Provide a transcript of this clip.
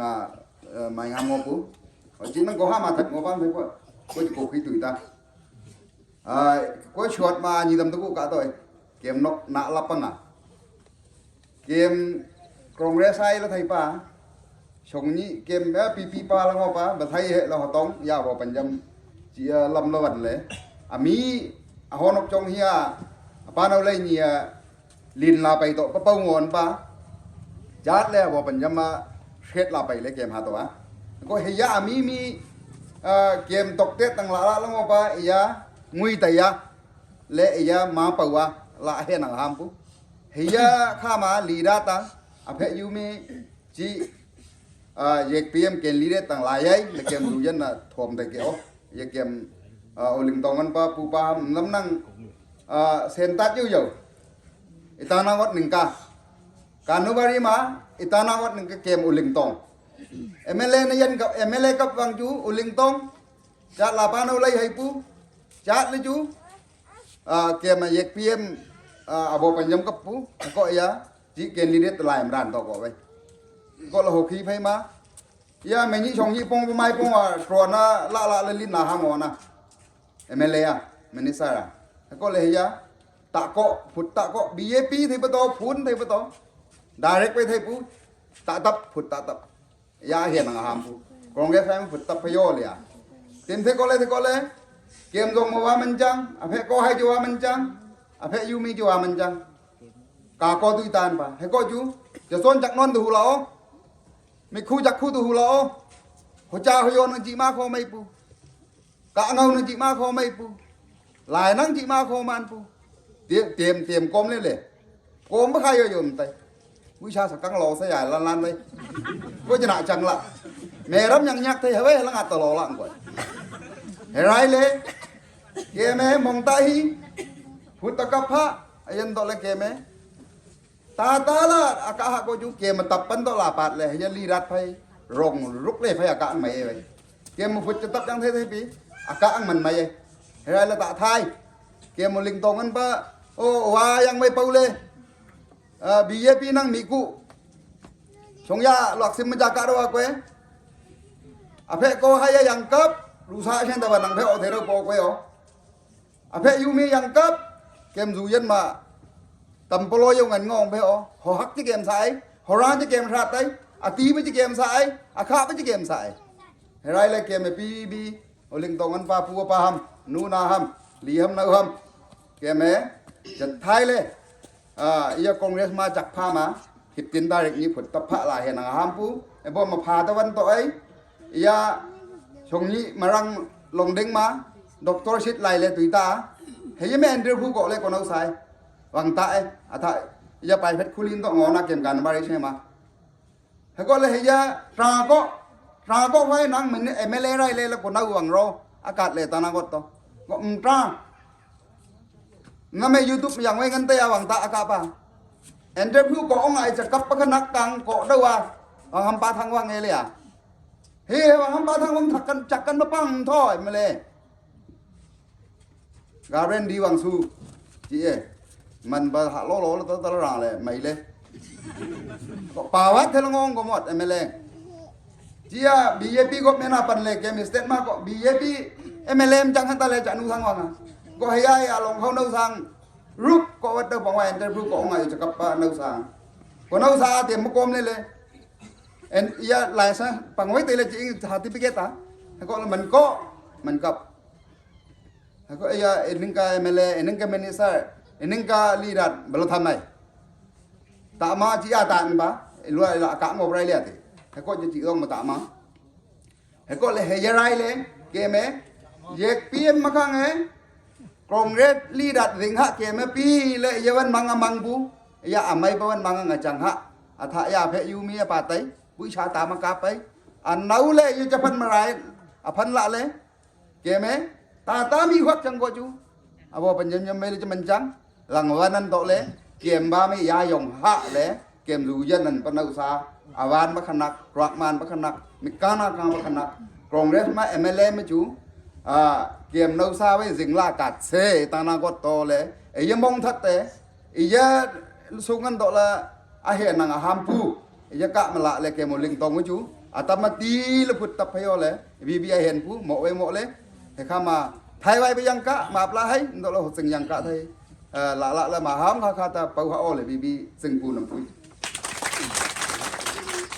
ອາ ເອີ ໄມ້ງາມງົບປູ ຈິງມັນກໍຫາມາທັດງົບບ້ານໄປກວ່າ ກໍຈະໂກຄີຕຸຍຕາ ອາ ກໍຊວດມານີ້ຕຳຕະກຸກະໂຕຍ ເກມນົກນະລະປະງາ ເກມກອງແຣໄຊລະໄທປາ ຊົງນີ້ເກມແບບປີປີປາລະງໍປາ ບະໄທເຫະລະຫໍຕອງ ຢາວບໍ່ປັນຍຳ ເຈຍລຳລະວັນເລ ອາມີ ອາຫໍນົກຈອງເຮຍ ອາປານອາໄລເນຍ ລິນລາໄປໂຕະປະເປົາງອນປາ ຈາດແລວບໍ່ປັນຍຳມາເຮັດລາໄປເລເກມຫາໂຕອາ ກໍເຮຍາອາມີມີ ເອີ ເກມຕົກເຕະຕັງລະລະລະງໍປາ ເອຍາ ງຸຍຕະຍາ ແລະ ເອຍາ ມາປາວາ ລະເຮນັງຫາມປູ ເຮຍາ ຄາມາ ລີດາຕາ ອາເພຢູມີ ຈີ ອາ ເຢກປີເອັມ ເກນລີເດດ ຕັງລາຍໃຫຍ່ ແລະ ເກມດູຢັນນະ ໂທມໄຕເກໂອ ເຢກເກມ ອາ ໂອລິງຕອງກັນປາ ປູປາ ລຳນັງ ອາ ເຊນຕັດຢູ່ເຍົາ ອີຕານາວັດໜຶ່ງກາ ການູບາຣີມາ ອີຕານາວັດໜຶ່ງກາ ເກມໂອລິງຕອງ ເອມເອລເອນະຢັນກັບ ເອມເອລເອກັບວັງຈູ ໂອລິງຕອງ ຈາດລາປານໂອໄລໄຮປູ ຈາດລະຈູ ອາ ເກມເຢກປີເອັມ ອາ ອາບໍ່ປັນຍຳກັບປູ ກໍເອຍາ ຈີເກນລີເດດ ລາຍມາດານໂຕກໍໄວ້ ກໍລະຫົກຄີໄພມາ ຢາແມ່ຍິຊ່ອງຍິປົງປະໄມປົງວ່າກຣອນນະ ລະລະລະລິນນາຫາໝໍນະ ເອມເອລເອອະ ມິນິສເຕີອະ ກໍເລີຍຢາ ຕະເກາະ ພຸດຕະເກາະ ບີເອປີ ໄທປະໂຕ ພຸນ ໄທປະໂຕ ດາເຣັກໄປໄທປູ ຕະຕັບ ພຸດຕະຕັບ ຢາເຮນັງອາຫາມປູ ກອງແກໄຟມັນພຸດຕັບພະໂຍເລຍ ເຕັມເທໂກເລ ເທໂກເລ ເກມຊົງມາວ່າມັນຈັງ ອາເພໂກໄຮຈະວ່າມັນຈັງ ອາເພຢູມີຈະວ່າມັນຈັງ ກາໂກຕຸຍຕານປາ ເຮໂກຈູ ຈະໂຊນຈັກນອນຕຸຫູລາໂອ ມີຄູຈັກຄູຕຸຫູລາໂອ ໂຮຈາໂຮໂຍນຈັງຈິມາໂຄໄມປູ ກະເງົານັງຈິມາໂຄໄມປູ ລາຍນັງຈິມາໂຄມານປູ ຕຽມ ຕຽມ ຕຽມກົມເລີຍເລ ກົມພະຄາຍໂຍມໄຕ ວິຊາສະກັງລໍສະຫຍາຍລານລານໄວ້ ກໍຈະນະຈັງລະ ແມ່ລຳຍັງຍັກໄທເຮີຍ ລະງັດຕະລໍລະອັງກວຍ ເຮໄລເລ ເກເມ ມົງຕາຮີ ພຸດຕະກັບພະ ອາຍັນໂຕເລ ເກເມ ຕາຕາລາ ອາກະຫະໂກຈູ ເກມມາຕັບປັນໂຕລາປາດແລ ເຮຍາລີລັດໄພ ລົງລຸກເລໄພ ອາກະອັງໄມເອໄວ ເກມມາພຸດຈະຕັບຍັງເທໄທປີ ອາກະອັງມັນໄມເອ ເຮໄລລະຕະທາຍ ເກມໂອລິງຕອງກັນປະ ໂອ ວາຍັງໄມເປົາເລ ເອີ ບີເອປີນັງມີກຸ ຊົງຢາລອກຊິມມະຈາກະດວາເກວ ອາເພໂກໄຮຍາຍັງກັບ ລູຊາເຊນຕະວັນນັງເພໂອເທເຣໂປເກວໂອ ອາເພຢູມີຍັງກັບ ເກມຊູເຢັນມາ ຕຳໂປໂລຍົງກັນງອງເພໂອ ຫໍຮັກຈະເກມສາຍ ຫໍຣາຈະເກມສາດໄຕ ອາຕີປະຈະເກມສາຍ ອາຄາປະຈະເກມສາຍ ເຮໄລລະເກມເອປີບີ ໂອລິງຕອງກັນປາປູປາຫຳ ນູນາຫຳ ລີຫຳນາຫຳ ເກມເອ ຈະໄທເລ ອາ ເອຍາກອງເຣສມາຈັກພາມາ ຄິດຕິນດາເລັກນີ້ຜົນຕະພະລາເຮນາຫາມປູ ເອໂບມາພາຕະວັນໂຕໄອ ເອຍາຊົງນີ້ມາລັງລົງເດັງມາ ດອກໂຕຊິດໄລເລຕຸຍຕາ ເຮຍາແມ່ນເດພູເກາະເລໂກນາວຊາຍ ວັງຕາເອ ອາທາ ເອຍາໄປເພັດຄູລິນໂຕງໍນາເກມການບາຣິເຊມາ ເຮໂກເລເຮຍາ ຕາເກາະ ຕາເກາະໄວ້ນັງ ມັນເອເມເລໄລເລ ລະໂກນາວວັງໂຣ ອາກາດເລຕານາກົດໂຕ ເກາະອຳຕາ ນຳໃຫ້ຢູທູບຍັງໄວ້ເງິນເຕອະຫວັງຕາອາກາປາ ແອນເດຣີ ເກາະອົງໄອຈະກັບປະຄະນັກກາງເກາະດາວາ ຫວັງຫຳປາທັງວັງເອເລຍ ເຮ ຫວັງຫຳປາທັງວັງທັກກັນຈັກກັນມາປັງທໍ່ມາເລ ກາເຣນດີຫວັງຊູ ຈີເອ ມັນບາຫາໂລໂລລະຕະລະຣາເລໄມເລ ປາວັດເທລະງອງກໍໝົດເອເມເລ ເຈຍ ບີເອປີ ກໍແມ່ນອາປັນເລກເກມສະເຕດມາກໍ ບີເອປີ ເອເມເລມຈັງຫັນຕາເລຈະອະນຸສັງວັງ ກໍໃຫ້ຍາຍອາລົງເຂົ້ານາວສັງ ລຸກກໍວັດເດີປອງໄວ້ ແອນເດຣີ ກໍອອກມາຈະກັບປານາວສັງ ກໍນາວສາຕຽມມາກົມເລເລ ເອັນຍາຫຼາຍຊະ ປັງໄວ້ເຕເລຈິງ ສະຕິຟິເກດຕາ ແລ້ວກໍມັນກໍ ມັນກັບ ແລ້ວກໍເອຍາ ເອໜຶງກາເອເມເລ ເອໜຶງກາເມນິສເຕີ ເອໜຶງກາລີດັດ ບະລະທຳໄມ ຕະມາຈິອາຕານບາ ເອລວຍລະກະງອບໄລເລຍຕິ ແລ້ວກໍຈະຈິອອງມາຕະມາ ເຮໂກເລເຮຍາໄລເລ ເກເມ ເຢກປີມະຄັງເອ ກອງເຣດລີດັດເວງຫະເກເມປີ ເລຍາວັນມັງອະມັງບູ ຍາອະໄມປະວັນມັງອະງະຈັງຫະ ອະທະຍາເພຢູມີອະປາໄຕ ບຸຍຊາຕາມະກາໄປ ອະເນົາເລຍາຈະພັນມະລາຍ ອະພັນລະເລ ເກເມ ຕາຕາມີຫວັກຈັງໂກຈູ ອະບໍ່ປັນຍຳຍຳເມລະຈະມັນຈັງ ຫຼັງວານັ້ນໂຕະເລ ເກມບາເມຍາຢອງຫະເລ ເກມລູເຢັນນັ້ນປະເນົາຊາ ອາວານບັກຂະໜັກ ກວາກມານບັກຂະໜັກ ມີການາກາງບັກຂະໜັກ ກອງເຣສມາເອເມເລມາຈູ ອາ ເກມເນົາຊາໄວ້ຊິງລາກາດເຊ ຕານາກົດໂຕເລ ເອຍະມົງທັດເຕ ເອຍະສຸງັນໂຕະລະ ອາເຮນັງອາຫາມປູ ເອຍະກະມະລະເລ ເກມໂອລິງຕອງມາຈູ ອາຕະມາຕີລະພຸດຕັບພະຍອລແລ ບີບີອາເຫັນຜູ້ເໝາະໄວ້ເໝາະເລີຍ ໃຫ້ຂ້າມາໄທໄວ້ໄປຍັງກະ ມາປລາໃຫ້ ນະໂລກເຊິ່ງຍັງກະໄທ ເອີ ລະລະລະມາຫາມຫາຄາຕາເປົາຫາອອເລ ບີບີເຊິ່ງຜູ້ນຳປຸຍ